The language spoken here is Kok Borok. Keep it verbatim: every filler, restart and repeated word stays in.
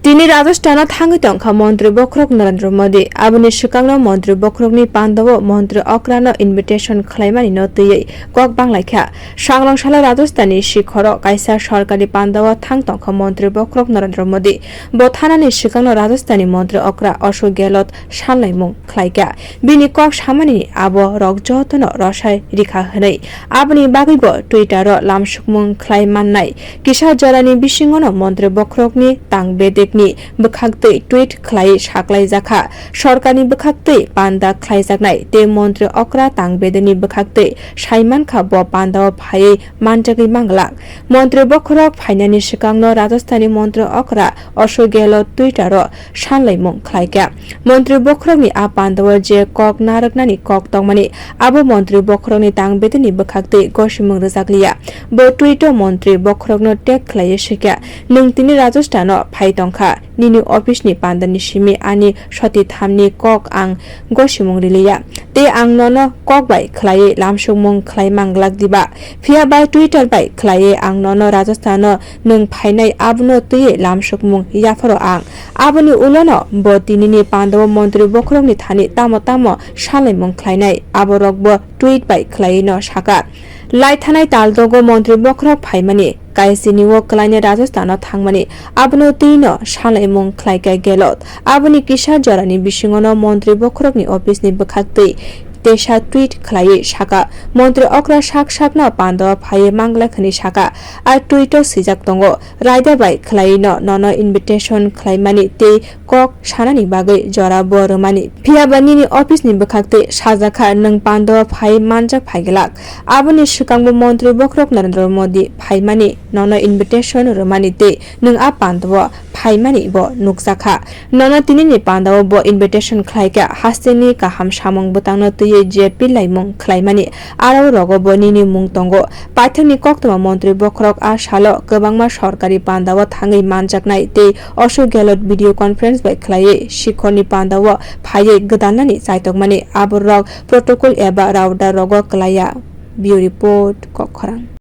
Tini Rajasthan-o thangwi tongkha Montri Bokhorok Narendra Modi. Aboni swkangno Montri Bokhorokni pandao Montri Okrano invitation khlaimani no twiwi kok banglaikha. Sangrong salo Rajasthan-ni sikhoro kaisa sorkarni pandao thang tongkha Montri Bokhorok Narendra Modi. Bo thanani swkangno Rajasthan-ni Montri Okra Ashok Gehlot sanlaimung khlaikha. Bini kok samani abo rok jotono rwsai rikha hwnwi. Aboni bagwi bo Twitter-o lamsukmung khlai mannai. Kisa jorani bisingono Montri Bokhorokni tang bedekni bwkhaktwi tweet khlaiwi saklaijakha. Sorkarni bwkhaktwi panda khlaijaknai tei Montri Okra tang bedekni bwkhaktwi saimankha bo pandao phaiwi manjagwi manglak. Montri Bokhorok phainani swkangno Rajasthan-ni Montri Okra Ashok Gehlot Twitter-o sanlaimung khlaikha. Montri Bokhorokni a pandao je kok narwknani kok tongmani, abo Montri Bokhorokni tang bedekni bwkhaktwi gosimung rwjakliya. Bo tweet-o Montri Bokhorokno tag khlaiwi swikha, "Nwng tini Rajasthan-o phai tongkha, nini office-ni pandani simi ani soti thamni kok ang gosimung riliya, tei ang nono kok bai khlaiwi lamsukmung khlai manglak diba? Phiya bai Twitter bai khlaiwi ang nono Rajasthan-o nwng phainai abono twiwi lamsukmung yapharo ang." Aboni ulono bo tinini pandao Montri Bokhorokni thani tamo tamo sanlaimung khlainai, aborokbo tweet bai khlaiwino sakha. Laithanai taldogo Montri Bokhorok phaimani, kaisini o kwlaina Rajasthan-o thangmani, abono twino sanlaimung khlaikha Gehlot. Aboni kisa jorani bisingono Montri Bokhorokni office-ni bwkhaktwi teisa tweet khlaiwi sakha, Montri Okra sak sakno pandao phaiwi manglak hwnwi sakha. A tweet-o swijak tongo, "Raida bai khlaiwino nono invitation khlaimani tei kok sanani bagwi jora bo rwmani. Phiya ba nini office-ni bwkhaktwi sajakha nwng pandao phai manjak phaiglak. Aboni swkangbo Montri Bokhorok Narendra Modi phaimani, nono invitation rwmani tei nwng a pandao phaimani bo nukjakha. Nono tinini pandao bo invitation khlaikha, hasteni kaham samung bwtangno twiwi je pillaimung khlaimani, aro rogo bo nini mung tongo." Paithakni koktwma Montri Bokhorok a salo kwbangma sorkari pandao thangwi manjaknai tei Ashok Gehlot video conference bai khlaiwi sikhorni pandao phaiwi gwdalnani chaitokmani, aborok protocol eba router rogo kwlaiya. Bureau Report, Kokkhorang.